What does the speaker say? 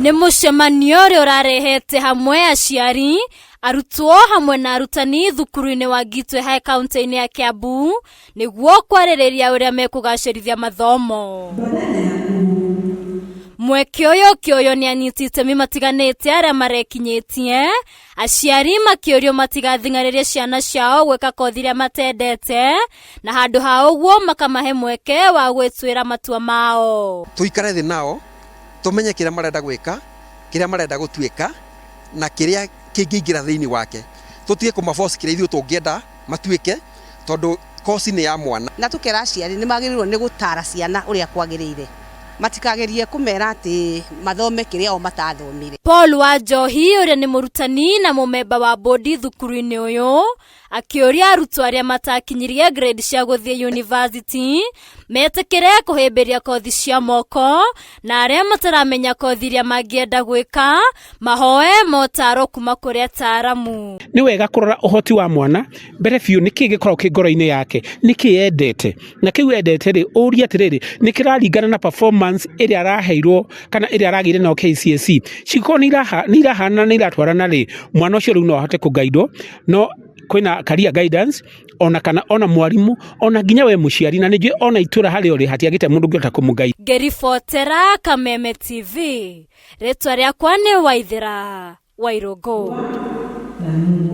Nĩ mũcemanio ũrĩa ũrarehete hamwe aciari, arutwo hamwe na arutani thukuru-inĩ wa Gitwe High kaunti-inĩ ya Kiambu nĩguo kwarĩrĩria ũrĩa mekũgacĩrithia mathomo. Mweke ũyũ ũkĩoywo nĩ anyiti itemi matiganĩte arĩa marekinyĩtie, aciari makĩũrio matigathing'arĩrie ciana ciao gwĩka kothi iria matendete na handũ ha ũguo makamahe mweke wa gwĩtuĩra matua mao. Tũikare thĩ nao tũmenye kĩrĩa marenda gwĩka, kĩrĩa marenda gũtuĩka na kĩrĩa kĩngĩingĩra thĩinĩ wake. Tũtige kũma force kĩrĩa ithuĩ tũngĩenda matuĩke tondũ kosi nĩ ya mwana. Na tũkera aciari nĩ magĩrĩirwo nĩ gũtara ciana ũrĩa kwagĩrĩire, matikagerie kũmera atĩ mathome kĩrĩa o matathomire. Paul Wanjohi ũrĩa nĩ mũrutani na mũmemba wa bodi thukuru-inĩ ũyũ akĩũria arutwo arĩa matakinyirie grade cia gũthiĩ university metĩkĩre kũhĩmbĩria kothi cia moko na arĩa mataramenya kothi iria mangĩenda gwĩka mahoe motaro kuma kũrĩ ataaramu. Nĩ wega kũrora ũhoti wa mwana mbere biũ, nĩkĩ gĩkoragwo kĩ ngoro-inĩ yake, nĩkĩ endete, na kĩu endete rĩ, ũrie atĩrĩrĩ, nĩ kĩraringana na performance ĩrĩa araheirwo kana ĩrĩa aragĩire nayo KCSE. Cingĩkorwo nĩ irahanana, nĩ iratwarana rĩ, mwana ũcio rĩu no ahote kũgaidwo, no kwĩna career guidance ona kana ona mwarimu ona nginya we mũciari, na nĩnjũĩ ona itũra harĩa ũrĩ hatiagĩte mũndũ ũngĩhota kũmũgaida. Ngĩribotera Kameme TV, rĩtwa rĩakwa nĩ Waithĩra Wairũngũ.